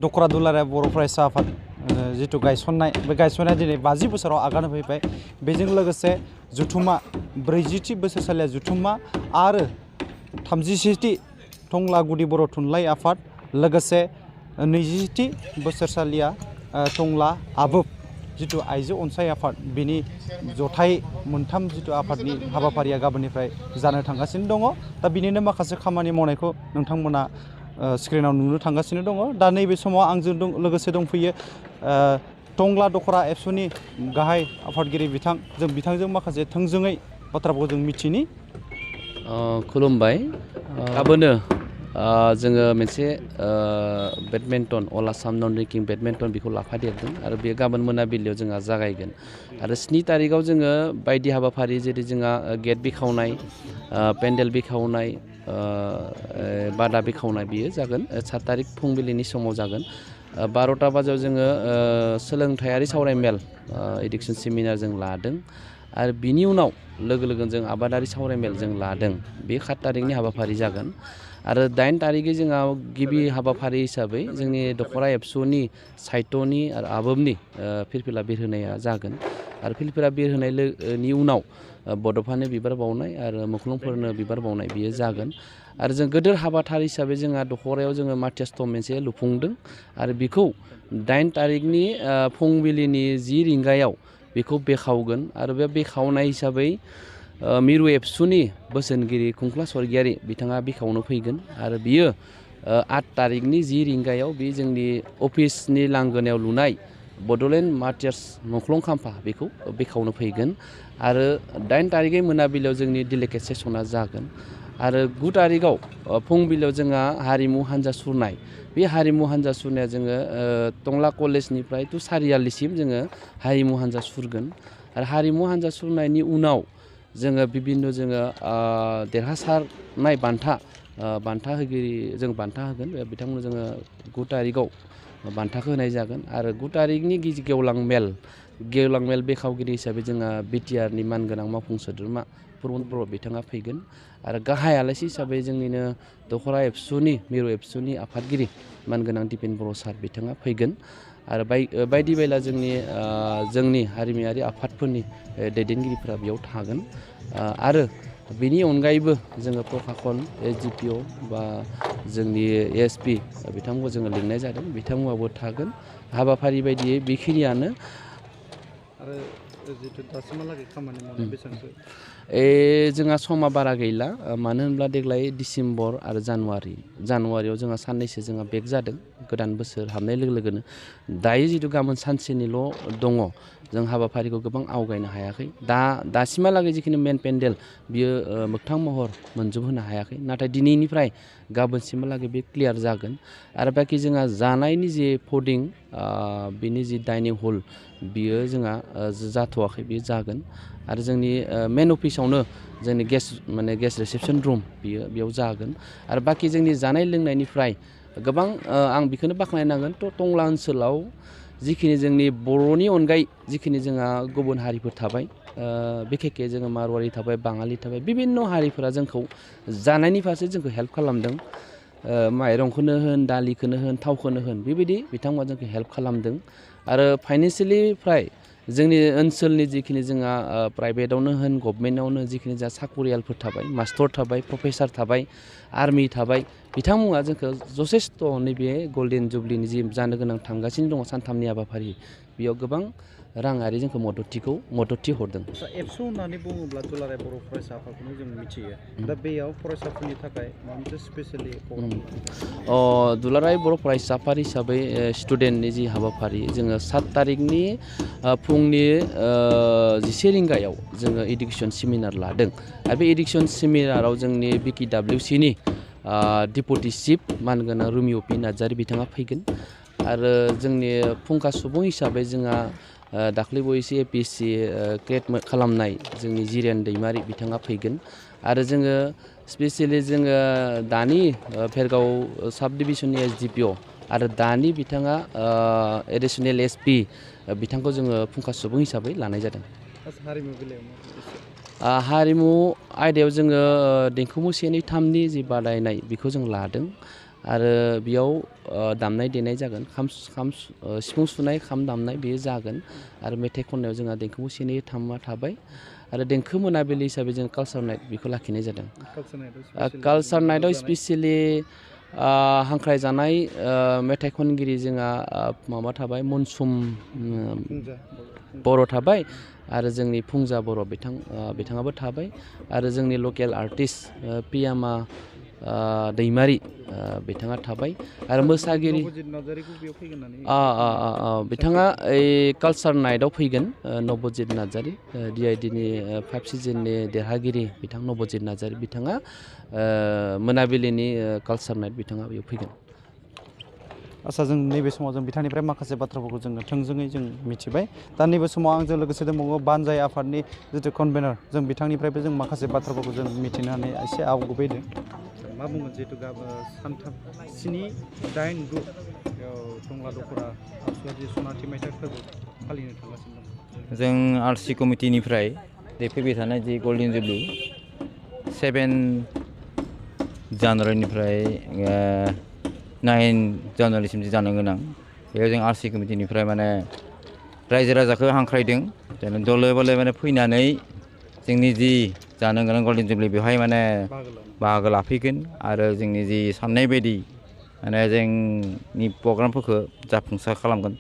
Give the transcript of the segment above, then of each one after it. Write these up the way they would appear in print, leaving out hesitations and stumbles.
दख'र दुलाराय बर' फरायसा आफाद जिथु गायसननाय बे गायसननाया दिनै 50 बोसोराव आगान होफैबाय। बेजों लोगोसे जुथुम्मा 40थि बोसोरसालिया जुथुम्मा आरो 31थि टंला गुदि बर' थुनलाइ आफाद लोगोसे 20थि बोसोरसालिया टंला आबोब जिथु आइजो अनसाय आफाद बिनि जथाय मोनथाम जिथु आफादनि हाबाफारिया गाबोननिफ्राय जानो थांगासिनो दङ। दा बिनिनो माखासे खामानि मावनायखौ नोंथांमोना स्क्रिनाव नुनो थांगासिनो दङ। दा नैबे समाव आंजों लोगोसे दंफैयो टंला दख'रा एबसुनि गाहाय आफादगिरि जों बिथांजों माखासे थोंजोङै बाथ्राफोरखौ जों मिथिनि। खुलुमबाय। गाबोनो जोङो मोनसे बेडमिन्टन अल आसाम नन रेंकिं बेडमिन्टन बेखौ लाफादेरदों आरो बे गाबोन मोनाबिलियाव जोंहा जागायगोन आरो 7 तारिखआव जोङो बायदि हाबाफारि जेरै जोंहा गेट बेखावनाय, पेन्डेल बेखावनाय, बादा बेखावनाय बियो जागोन 7 तारिख फुंबिलिनि समाव जागोन। 12टा बाजियाव जोङो सोलोंथायारि सावरायमेल एडुकेसन सेमिनार जों लादों आरो बिनि उनाव लोगो लोगो जों आबादारि सावरायमेल जों लादों। बे 7 तारिखनि हाबाफारि जागोन आरो 8 तारिखै जोंहा गिबि हाबाफारि हिसाबै जोंनि दख'रा एबसुनि साहित्यनि आरो आबोबनि फिरफिला बिरहोनाया जागोन आरो फिरफिला बिरहोनायनि उनाव बड'फानो बिबार बावनाय आरो मुख्लंफोरनो बिबार बावनाय बियो जागोन आरो जों गोदोर हाबाफारि हिसाबै जोंहा दख'रायाव जोङो मार्टियास मोनसे लुफुंदों आरो बेखौ 8 तारिखनि फुंबिलिनि 10 रिंगायाव बेखौ बेखावगोन आरो बे बेखावनाय हिसाबै मिरु एबसुनि बोसोनगिरि खुंख्ला स्वर्गियारि बिथाङा बेखावनो फैगोन आरो बियो 8 तारिखनि 10 रिंगायाव बे जोंनि अफिसनि लांगोनायाव लुनाय बड'लेण्ड मार्टियार्स मुंख्लं खाम्फा बेखौ बेखावनो फैगोन आरो 8 तारिखै मोनाबिलियाव जोंनि डेलिगेट सेसना जागोन आरो 9 तारिखआव फुंबिलियाव जोंहा हारिमु हान्जा सुरनाय। बे हारिमु हान्जा सुरनाया जोङो टंला कलेजनिफ्राय टु सारियालिसिम जोङो हारिमु हान्जा सुरगोन आरो हारिमु हान्जा सुरनायनि उनाव जोङो बिभिन्न जोङो देरहासारनाय बान्था होगिरि जों बान्था होगोन बिथांमोननो जोङो 9 तारिखआव बान्थाखौ होनाय जागोन आरो 9 तारिखनि गेवलां मेल बेखावगिरि हिसाबै जोंहा बिटिआरनि मानगोनां मावफुं सोद्रोमा प्रमद बर' बिथाङा फैगोन आरो गाहाय आलासि हिसाबै जोंनिनो दख'रा एबसुनि मिरु एबसुनि आफादगिरि मानगोनां दिपेन बर' सार बिथाङा फैगोन आरो बायदि बायला जोंनि हारिमायारि आफादफोरनि दैदेनगिरिफोरा बेयाव थागोन आरो बेनि अनगायैबो जोङो प्रखाखन एसडिपिअ बा जोंनि एएसपि बिथांमोनखौ जोङो लिंनाय जादों बिथांमोनाबो थागोन। हाबाफारि बायदियै बेखिनियानो आरो जिथु दासिमहालागै खामानि मावनाय बेसेबांसो जोंहा समा बारा गैला मानो होनब्ला देग्लाय डिसेम्बर आरो जानुवारियाव जोंहा साननैसो जोंहा बेक जादों गोदान बोसोर हाबनाय लोगो लोगोनो दायो जिथु गाबोन सानसेनिल' दङ जों हाबाफारिखौ गोबां आवगायनो हायाखै दासिमहालागै जिखिनि मेन पेन्डेल बियो मोगथां महर मोनजोबहोनो हायाखै नाथाय दिनैनिफ्राय गाबोनसिमहालागै बे क्लियार जागोन आरो बाखि जोंहा जानायनि जे फुडिं बिनि जि डाइनिं हल बियो जोंहा जाथ'वाखै बियो जागोन आरो जोंनि मेन अफिसावनो जोंनि गेस्ट रिसेपसन रुम बेयाव जागोन आरो बाखि जोंनि जानाय लोंनायनिफ्राय गोबां आं बेखौनो बाख्नायनांगोन टंला ओनसोलाव जिखिनि जोंनि बर'नि अनगायै जिखिनि जोंहा गुबुन हारिफोर थाबाय बिखेखे जोङो मारवारि थाबाय बाङालि थाबाय बिभिन्न हारिफोरा जोंखौ जानायनि फारसे जोंखौ हेल्प खालामदों माइरंखौनो होन दालिखौनो होन थावखौनो होन बेबायदि बिथांमोना जोंखौ हेल्प खालामदों आरो फाइनेन्सियेलि जोंनि ओनसोलनि जिखिनि जोंहा प्राइभेटआवनो होन गभमेन्टआवनो जिखिनि जोंहा साख'रियालफोर थाबाय मास्टर थाबाय प्रफेसार थाबाय आर्मि थाबाय बिथांमोना जोंखौ जथेस्थ' नैबे गल्डेन जुबलिनि जि जानो गोनां थांगासिनो दङ सानथामनि हाबाफारि बेयाव गोबां राङारि जोंखौ मददथि हरदों। एबसु होननानै बुङोब्ला दुलाराय बर' फरायसा आफादखौनो जों मिथियो दा बेयाव फरायसाफोरनि थाखाय माबा मोनसे स्पेसियेलि दुलाराय बर' फरायसा आफाद हिसाबै स्टुडेन्टनि जि हाबाफारि जोङो 7 तारिखनि फुंनि 11 रिंगायाव जोङो इडुकेसन सेमिनार लादों आरो बे इडुकेसन सेमिनाराव जोंनि BKWCनि डिपुटि चिफ मानगोनां रुमिअ पि नार्जारि बिथाङा फैगोन आरो जोंनि फुंखा सुबुं हिसाबै जोंहा दाख्लै बावैसो APSC क्रेट खालामनाय जोंनि जिरेन दैमारि बिथाङा फैगोन आरो जोङो स्पेसियेलि जोङो दानि भेरगाव साब डिभिजननि SDPO आरो दानि बिथाङा एडिसनेल SP बिथांखौ जोङो फुंखा सुबुं हिसाबै लानाय जादों। हारिमु आयदायाव जोङो देंखो मु 1, 2, 3नि जि बादायनाय बेखौ जों लादों आरो बेयाव दामनाय देनाय जागोन सिफुं सुनाय खाम दामनाय बेयो जागोन आरो मेथाइ खननायाव जोंहा देंखो से नै थामआ थाबाय आरो देंखो मोनाबिलि हिसाबै जों कालचार नाइट बेखौ लाखिनाय जादों। कालचार नाइटआव स्पेसियेलि हांख्रायजानाय मेथाइ खनगिरि जोंहा माबा थाबाय मनसुम बर' थाबाय आरो जोंनि फुंजा बर' बिथाङाबो थाबाय आरो जोंनि लकेल आर्टिस्ट पियामा दैमारि बिथाङा थाबाय आरो मोसागिरि बिथाङा ओइ कालचार नाइटआव फैगोन नबजित नार्जारि DIDनि 5 सिजननि देरहागिरि बिथां नबजित नार्जारि बिथाङा मोनाबिलिनि कालचार नाइट बिथाङा बेयाव फैगोन। आच्चा जों नैबे समाव जों बिथांनिफ्राय माखासे बाथ्राफोरखौ जोङो थोंजोङै जों मिथिबाय दा नैबे समाव आंजों लोगोसे दंबावो बानजाय आफादनि जिथु कनभेनर जों बिथांनिफ्रायबो जों माखासे बाथ्राफोरखौ जों मिथिनानै एसे आवगबैदों मा बुंगोन जिहेतु सानथाम 7, 8, 9 टंला दख'रा आबसुआ जि सनाथि मायथाइ फोरबो फालिनो थांगासिनो दं। जों RC कमिटिनिफ्राय फैबाय थानाय जि गल्डेन जुबलि 7 जानुवारिनिफ्राय 9 जानुवारिसिम जि जानो गोनां बेयाव जों RC कमिटिनिफ्राय माने रायजो राजाखौ हांख्रायदों जेन दले बले माने फैनानै जोंनि जि जानो गोनां गल्डेन जुबलि बेवहाय माने बाहागो लाफैगोन आरो जोंनि जि साननाय बायदि माने जोंनि प्रग्रामफोरखौ जाफुंसार खालामगोन।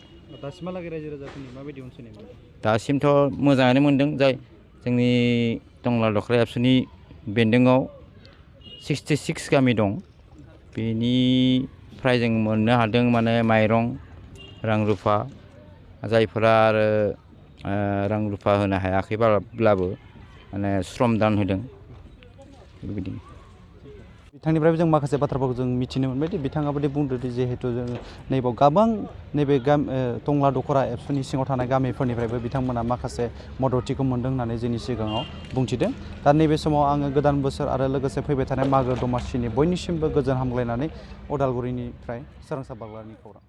दासिमहालागै रायजो राजाफोरनि माबायदि अनसायनाय मोनदों? दासिमथ' मोजाङानो मोनदों जाय जोंनि टंला दख'रा एबसुनि बेन्दोंआव 66 गामि दं बेनिफ्राय जों मोननो हादों माने माइरं रां रुफा जायफोरा आरो रां रुफा होनो हायाखैब्लाबो माने श्रम दान होदों बेबायदि। बिथांनिफ्रायबो जों माखासे बाथ्राफोरखौ जों मिथिनो मोनबायदि बिथाङाबोदि बुंदों जिहेतु जों नैबाव गोबां नैबे टंला दख'रा एबसुनि सिङाव थानाय गामिफोरनिफ्रायबो बिथांमोना माखासे मददथिखौ मोनदों होननानै जोंनि सिगाङाव बुंथिदों। दा नैबे समाव आङो गोदान बोसोर आरो लोगोसे फैबाय थानाय मागो दमासिनि बयनिसिमबो गोजोन हामग्लायनानै उदालगुरिनिफ्राय सोरांसा बाग्लानि खौरां।